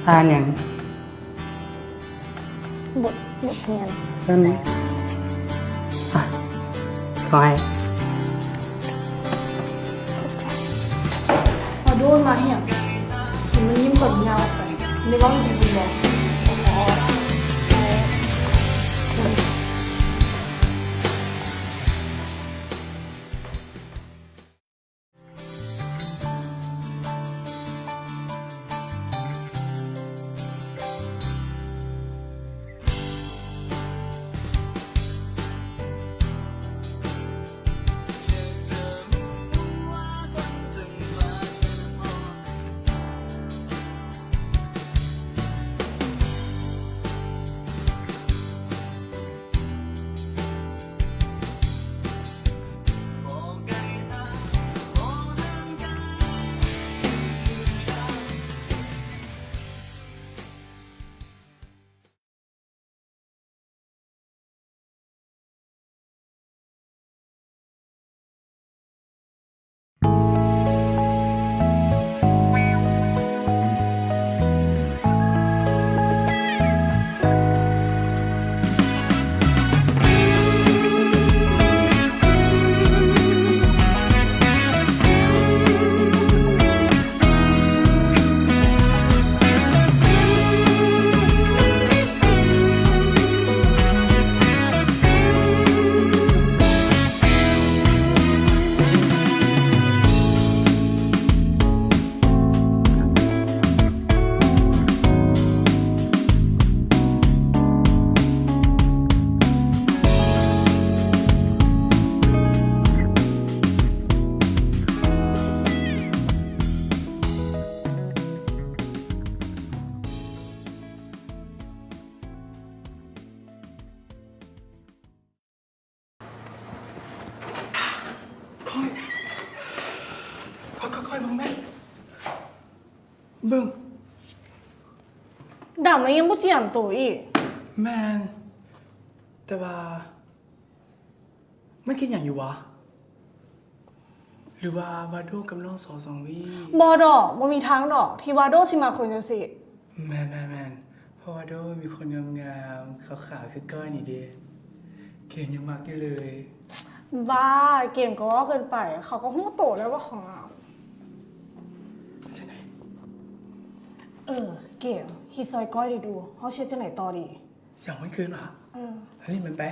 ອ່ານຫຍັງ? ບົດ ບົດຮຽນ. ຊັ້ນ ອ່ະ ຂໍໃຫ້ ຂອບໃຈ. ມາໂດນມາຫຍັງ? ເຫັນມັນຍິ້ມກ່ອນຍາວອອກໄປ. ໄດ້ເວົ້າດີໆບໍ່? ຂໍ. ຂ້ອຍ ຂ້ອຍ ຂ້ອຍ ຂ້ອຍເບິ່ງແມ່ ເບິ່ງ ດຳແລ້ວຍັງບໍ່ຈຽມໂຕອີກ. ແມ່ນ ແຕ່ວ່າ ມັນຄິດຫຍັງຢູ່ຫວາ? ຫຼືວ່າວາໂດກັບນ້ອງສອງສອງວີ? ບໍ່ດອກ, ບໍ່ມີທາງດອກ ທີ່ວາໂດຊິມັກຄົນຈັ່ງຊີ້. ແມ່ນໆໆ ເພາະວ່າໂດມີຄົນງາມໆ ຂາວໆ ຄືກ້ອຍນີ້ເດ້ ເກມຍັງມັກຢູ່ເລີຍ. ບ້າ, ເກມກໍເວົ້າເກີນໄປ, ເຂົາກໍຮູ້ໂຕແລ້ວວ່າເຂົາງາມ. ຈັ່ງໃດ? ເອີ ເກມ, ຄິດຊ່ອຍກ້ອຍດູ, ເຮົາຊິເຮັດຈັ່ງໃດຕໍ່ດີ? ຊິເອົາມັນຄືນຫວາ? ເອີ ອັນນີ້ມັນໄປ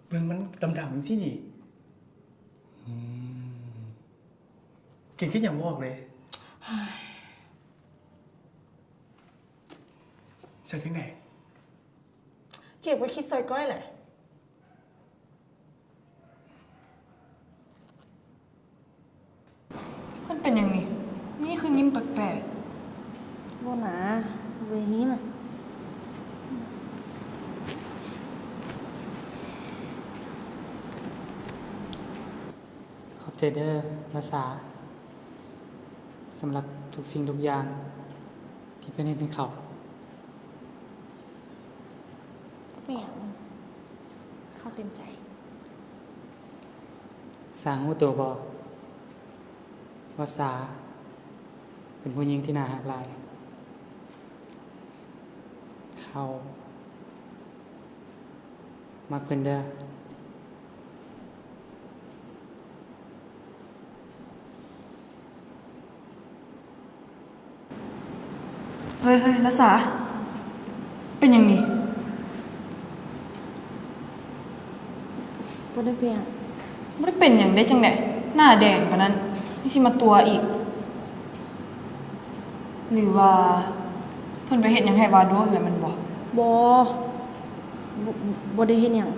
ເບິ່ງມັນດຳໆຈັ່ງຊີ້ນີ້. ອືມ ເກັ່ງຄືຫຍັງບໍ່ອອກເລີຍ. ຊິເຮັດຈັ່ງໃດ? ເກັບໄວ້ຄິດໃສ່ກ້ອຍແຫຼະ. ມັນເປັນຫຍັງນີ້? ນີ້ຄືຍິ້ມແປກໆ. ບໍ່ນາ, ບໍ່ໄດ້ຍິ້ມ. ຂອບໃຈເດີ້ ລາຊາ, ສຳລັບທຸກສິ່ງທຸກຢ່າງທີ່ເພິ່ນເຮັດໃຫ້ເຂົາ. ບໍ່ເປັນຫຍັງ, ເຂົາເຕັມໃຈ. ຊາຮູ້ໂຕບໍ່ວ່າຊາເປັນຜູ້ຍິງທີ່ໜ້າຮັກຫຼາຍ? ເຂົາມັກເພິ່ນເດີ້. ເຮີ້ຍ ເຮີ້ຍ ລາຊາ ເປັນຫຍັງນີ້? ບໍ່ໄດ້ເປັນຫຍັງ. ບໍ່ໄດ້ເປັນຫຍັງໄດ້ຈັ່ງໃດ? ໜ້າແດງປານນັ້ນ ຍັງຊິມາຕົວະອີກ. ຫຼືວ່າເພິ່ນໄປເຮັດຫຍັງໃຫ້ວາໂດອີກແລ້ວແມ່ນບໍ່? ບໍ່, ບໍ່, ບໍ່ໄດ້ເຮັດຫຍັງ. ເ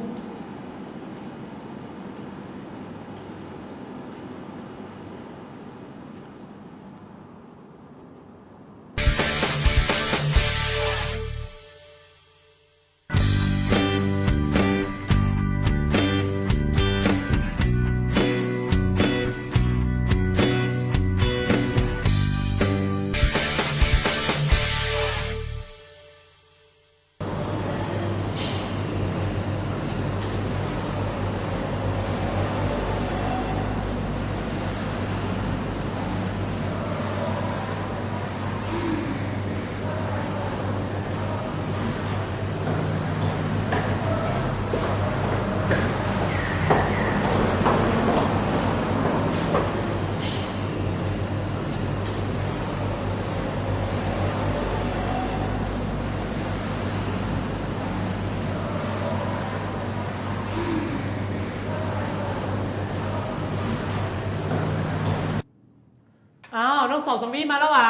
ນ້ອງສອງສອງບີມາແລ້ວຫວາ?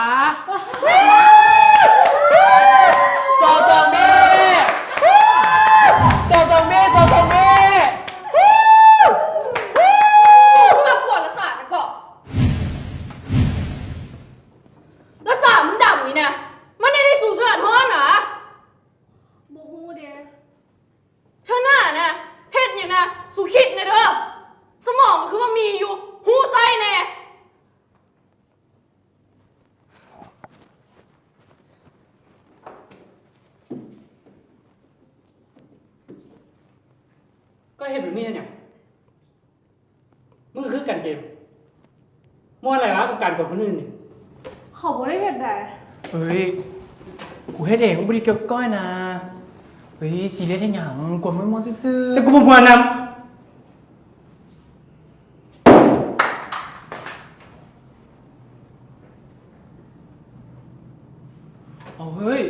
ສອງສອງບີ ສອງສອງບີ ສອງສອງບີ ສູມາກວນລະສານະເກາະ ລະສາມັນດຳນີ້ນະ ມັນເຮັດໃຫ້ສູເດືອດຮ້ອນຫວາ? ບໍ່ຮູ້ເດ. ເທື່ອໜ້ານະ ເຮັດຫຍັງນະ ສູຄິດແດ່ເດີ ສະໝອງກໍຄືວ່າມີຢູ່ ຮູ້ໃຊ້ແດ່. ກໍເຮັດແບບນີ້ເຮັດຫຍັງ? ມຶງກໍຄືກັນເກມ ມ່ວນຫຼາຍຫວາກັບການກວນຄົນອື່ນນີ້? ເຂົາບໍ່ໄດ້ເຮັດໃດ. ເອີຍ ກູເຮັດເອງ ມຶງບໍ່ໄດ້ກ່ຽວກ້ອຍນະ. ເອີຍ ຊີຣຽສເຮັດຫຍັງ ກວນມ່ວນໆຊື່ໆ. ແຕ່ກູບໍ່ມ່ວນນຳ. ເອົາເຮີ້ຍ.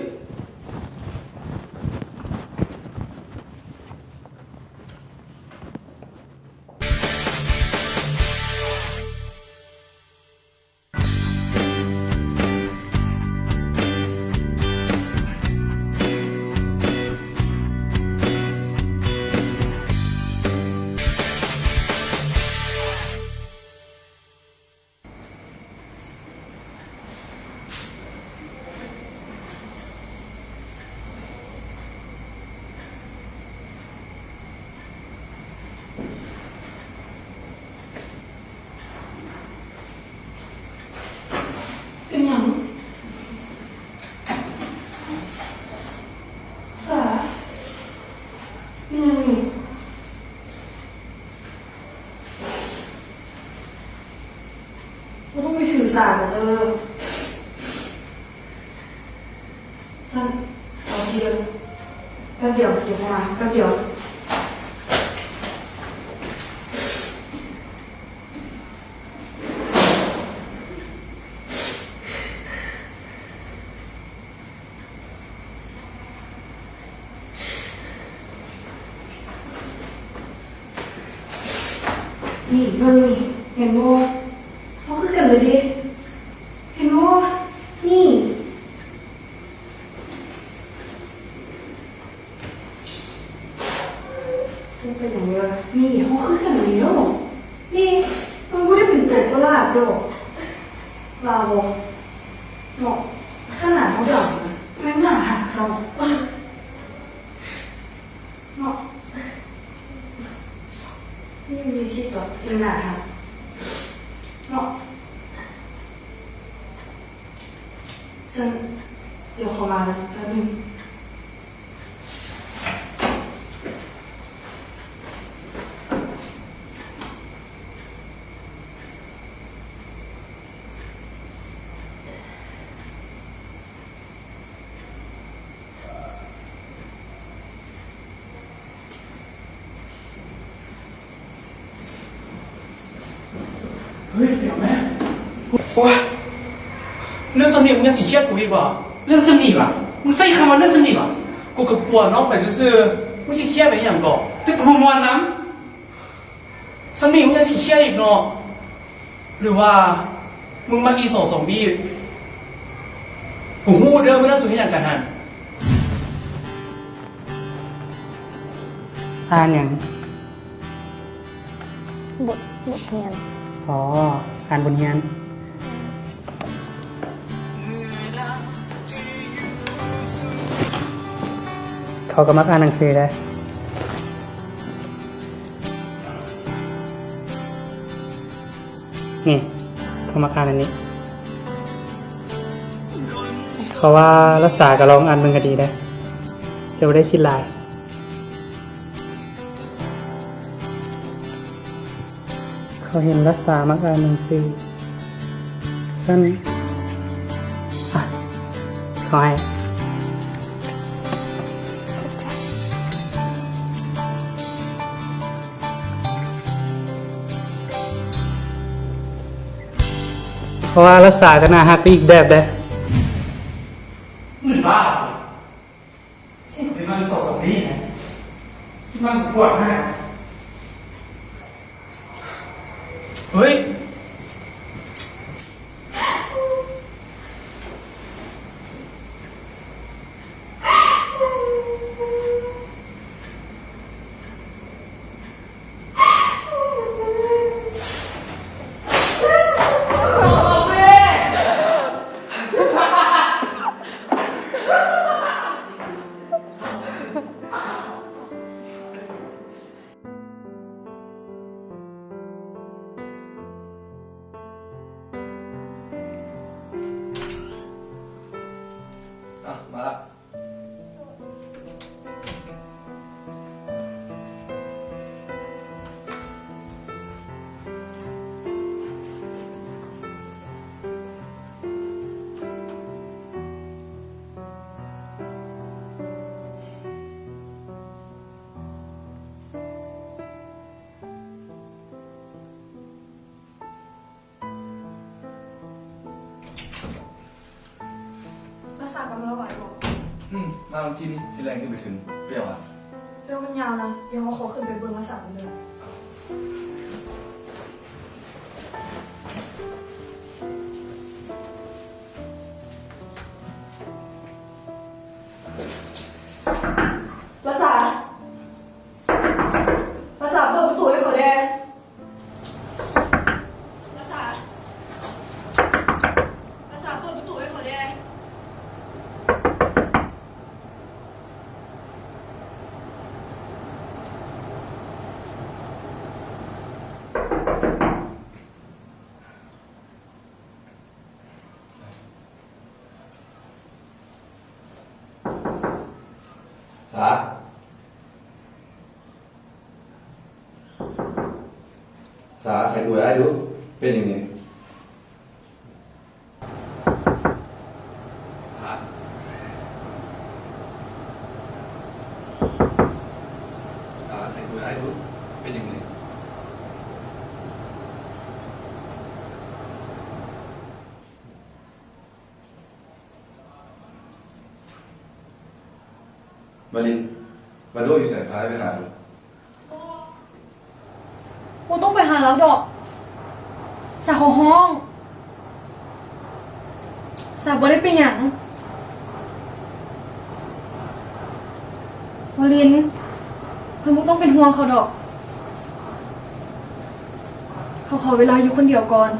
ເປັນຫຍັງ? ສາ ເປັນຫຍັງນີ້? ບໍ່ຕ້ອງໄປຖືສາກັບເຈົ້າເດີ. ຊັ້ນ ເອົາຊີ້ເດີ ແປັບດຽວ ດຽວເຂົ້າມາ ແປັບດຽວ. ນີ້ເບິ່ງນີ້ ເຫັນບໍ່? ເຮົາຄືກັນເລີຍເດ້ ເຫັນບໍ່? ນີ້ ເປັນຫຍັງວະ? ນີ້ ເຮົາຄືກັນແລ້ວ. ນີ້ ມັນບໍ່ໄດ້ເປັນຕົວປະຫຼາດດອກ ວ່າບໍ່? ເນາະ ຂະໜາດເຮົາດຳນະ ແມ່ງໜ້າຮັກຊ້ຳ. ເນາະ ມີວິທີຕອບຈຶ່ງໜ້າຮັກເນາະ. ຊັ້ນ ດຽວເຂົາມາແລ້ວ ແປັບໜຶ່ງ. ເຮີ້ຍ ດຽວແມ່ ໂອ້ຍ ເລື່ອງສ່ຳນີ້ມຶງຍັງຊິຄຽດກູອີກບໍ່? ເລື່ອງສ່ຳນີ້ຫວາ? ມຶງໃຊ້ຄຳວ່າເລື່ອງສ່ຳນີ້ຫວາ? ກູກໍກວນນ້ອງໄປຊື່ໆ ມຶງຊິຄຽດໄປຫຍັງເກາະ? ແຕ່ກູບໍ່ມ່ວນນຳ. ສ່ຳນີ້ມຶງຍັງຊິຄຽດອີກເນາະ ຫຼືວ່າມຶງມັກອີ່ສໍສອງບີ? ກູຮູ້ເດີ ມື້ນັ້ນສູເຮັດຫຍັງກັນຫັ້ນ? ອ່ານຫຍັງ? ບົດ ບົດຮຽນ. ອໍ ອ່ານບົດຮຽນ. ເຂົາກໍມັກອ່ານໜັງສືເດ້. ນີ້ ເຂົາມັກອ່ານອັນນີ້. ເຂົາວ່າລະສາກໍລອງອ່ານເບິ່ງກໍດີເດ້ ຈະບໍ່ໄດ້ຄິດຫຼາຍ. ເຂົາເຫັນລະສາມັກອ່ານໜັງສື. ຊັ້ນ ອ່ະ ເຂົາໃຫ້. ເພາະວ່າລະສາກໍໜ້າຮັກໄປອີກແບບເດ້. ມຶງບ້າ. ຊິໄປມັກສອງສາມປີນະ ຄິດວ່າກວດຫາ. ເຮີ້ຍ ມາເມື່ອກີ້ນີ້ ເຮັດແລ່ນຂຶ້ນໄປເທິງ ເປັນຫຍັງຫວາ? ເລື່ອງມັນຍາວນະ, ດຽວເຮົາຂໍຂຶ້ນໄປເບິ່ງລາຊານຳເດີ. ລາຊາ ລາຊາ ເປີດປະຕູໃຫ້ຂ້ອຍແດ່. ລາຊາ ລາຊາ ເປີດປະຕູໃຫ້ຂ້ອຍແດ່. ສາ ສາ ໄຂຕົວໃຫ້ອ້າຍດູ ເປັນຫຍັງນີ້? ສາ ສາ ໄຂຕົວໃຫ້ອ້າຍດູ ເປັນຫຍັງນີ້? ມາລິນ ມາໂດຢູ່ໃສ? ພາໄປຫາດູ. ບໍ່ຕ້ອງໄປຫາລາວດອກ. ສາຂໍຮ້ອງ. ສາບໍ່ໄດ້ເປັນຫຍັງ. ມາລິນ ເພິ່ນບໍ່ຕ້ອງເປັນຫ່ວງເຂົາດອກ. ເຂົາຂໍເວລາຢູ່ຄົນດຽວກ່ອນ.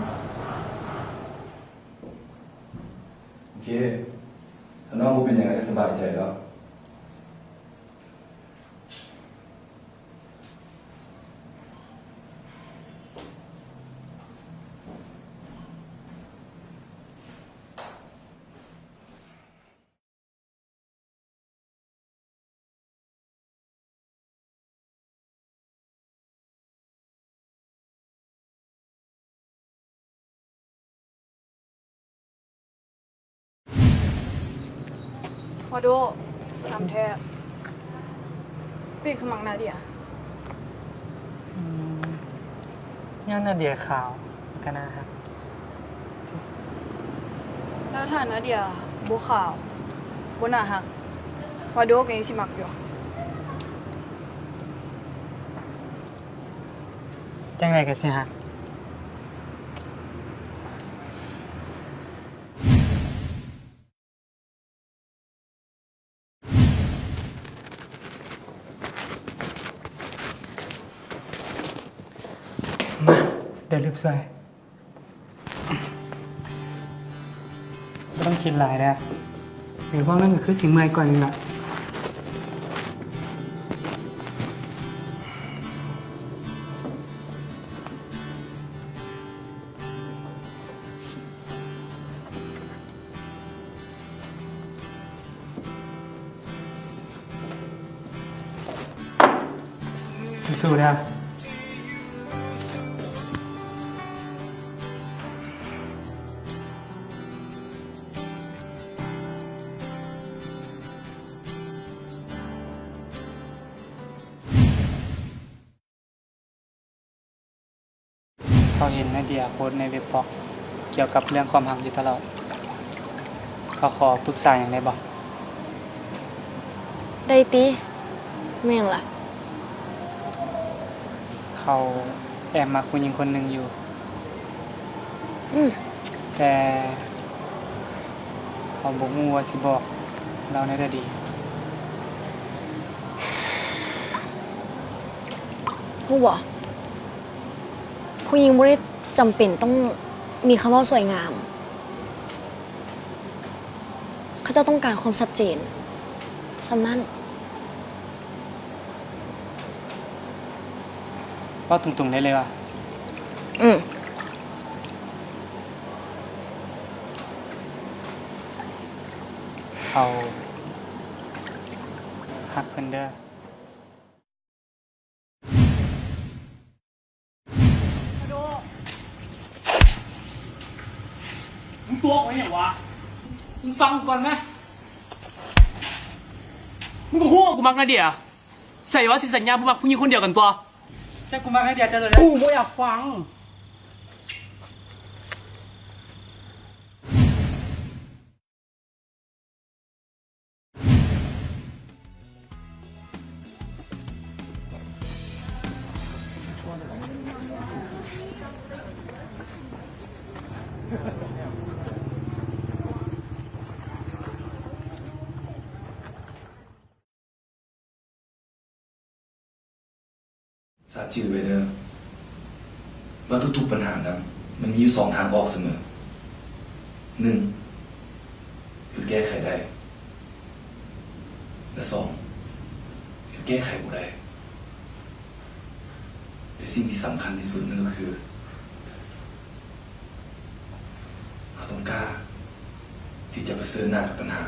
ໂອເຄ ຖ້ານ້ອງບໍ່ເປັນຫຍັງກໍສະບາຍໃຈແລ້ວ. ວາໂດ ງາມແທ້. ເປັນຫຍັງຄືມັກນາເດຍ? ອືມ ຍ້ອນນາເດຍຂາວ ກໍໜ້າຮັກ. ແລ້ວຖ້ານາເດຍບໍ່ຂາວ ບໍ່ໜ້າຮັກ ວາໂດກໍຍັງຊິມັກຢູ່. ຈັ່ງໃດກໍຊິຮັກ. ມາ ດຽວເລັບຊ່ວຍ. ບໍ່ຕ້ອງຄິດຫຼາຍເດີ້. ເອີ ພວກນັ້ນກໍຄືຊິເມື່ອຍກ່ອນນີ້ລະ. ສູ້ໆເດີ້. ເຂົາເຫັນນາເດຍໂພສໃນເວັບບລັອກກ່ຽວກັບເລື່ອງຄວາມຮັກຢູ່ຕະຫຼອດ. ເຂົາຂໍປຶກສາຫຍັງໄດ້ບໍ່? ໄດ້ຕິ. ແມ່ນຫຍັງລະ? ເຂົາແອບມັກຜູ້ຍິງຄົນໜຶ່ງຢູ່. ອືມ. ແຕ່ເຂົາບໍ່ຮູ້ວ່າຊິບອກລາວແນວໃດດີ. ຮູ້ບໍ່? ຜູ້ຍິງບໍ່ໄດ້ຈຳເປັນຕ້ອງມີຄຳເວົ້າສວຍງາມ. ເຂົາເຈົ້າຕ້ອງການຄວາມຊັດເຈນ ສ່ຳນັ້ນ. ເວົ້າຕົງໆໄດ້ເລີຍວ່າ? ອືມ. ເຂົາຮັກເພິ່ນເດີ້. ມຶງຕົວະກູເຮັດຫຍັງວະ? ມຶງຟັງກູກ່ອນນະ. ມຶງກໍຮູ້ວ່າກູມັກນາເດຍ. ໃສວ່າຊິສັນຍາບໍ່ມັກຜູ້ຍິງຄົນດຽວກັນຕົວະ? ແຕ່ກູມັກນາເດຍແຕ່ໂດນແລ້ວ. ກູບໍ່ຢາກຟັງ. ຊາດຈື່ໄວ້ເດີ ວ່າທຸກໆບັນຫານະ ມັນມີຢູ່ສອງທາງອອກສະເໝີ. ໜຶ່ງ ຄືແກ້ໄຂໄດ້ ແລະ ສອງ ຄືແກ້ໄຂບໍ່ໄດ້. ແຕ່ສິ່ງທີ່ສຳຄັນທີ່ສຸດນັ້ນກໍຄື ເຮົາຕ້ອງກ້າທີ່ຈະປະເຊີນໜ້າກັບບັນຫາ